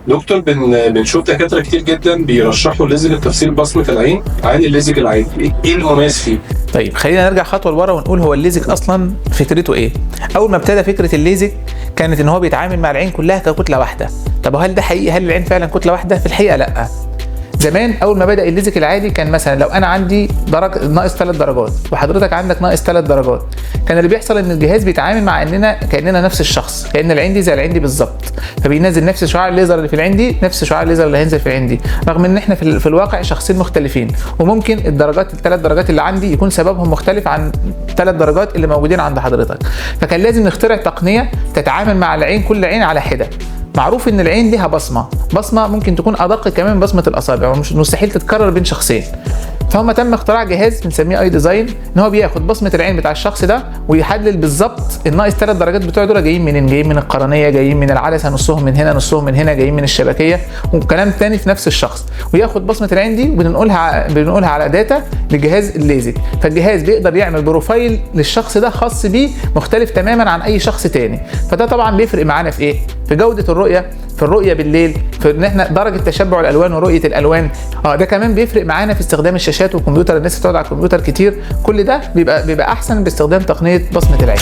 دكتور، بنشوف دكاترة كتير جدا بيرشحوا ليزك التفسير بصمة العين عن الليزك العادي، ايه المميز فيه؟ طيب خلينا نرجع خطوة لورا ونقول هو الليزك اصلا فكرته ايه؟ اول ما ابتدى فكرة الليزك كانت ان هو بيتعامل مع العين كلها ككتله واحدة. طب هل ده حقيقي؟ هل العين فعلا كتلة واحدة؟ في الحقيقة لا. زمان اول ما بدا الليزك العادي كان مثلا لو انا عندي درجه ناقص 3 درجات وحضرتك عندك ناقص 3 درجات، كان اللي بيحصل ان الجهاز بيتعامل مع اننا كاننا نفس الشخص، كان العين دي زي العين دي بالظبط، فبينزل نفس شعاع الليزر اللي في العين دي نفس شعاع الليزر اللي هينزل في العين دي، رغم ان احنا في الواقع شخصين مختلفين، وممكن الدرجات الثلاث درجات اللي عندي يكون سببهم مختلف عن الثلاث درجات اللي موجودين عند حضرتك. فكان لازم نخترع تقنية تتعامل مع العين كل عين على حده. معروف ان العين ليها بصمة، بصمة ممكن تكون ادق كمان من بصمة الاصابع ومش مستحيل تتكرر بين شخصين. فهم تم اختراع جهاز بنسميه eye design، ان هو بياخد بصمة العين بتاع الشخص ده ويحلل بالظبط الناقص 3 درجات بتوع دول جايين منين، جايين من القرنيه، جايين من العدسة، نصهم من هنا نصهم من هنا، جايين من الشبكيه، وكلام تاني في نفس الشخص. وياخد بصمة العين دي وبننقلها على data لجهاز الليزك، فالجهاز بيقدر يعمل profile للشخص ده خاص بيه مختلف تماما عن اي شخص تاني. فده طبعا بيفرق معانا في ايه؟ في جوده الرؤية، في الرؤية بالليل، في ان احنا درجه تشبع الالوان ورؤية الالوان. ده كمان بيفرق معانا في استخدام الشاشات والكمبيوتر، الناس بتقعد على الكمبيوتر كتير، كل ده بيبقى احسن باستخدام تقنية بصمة العين.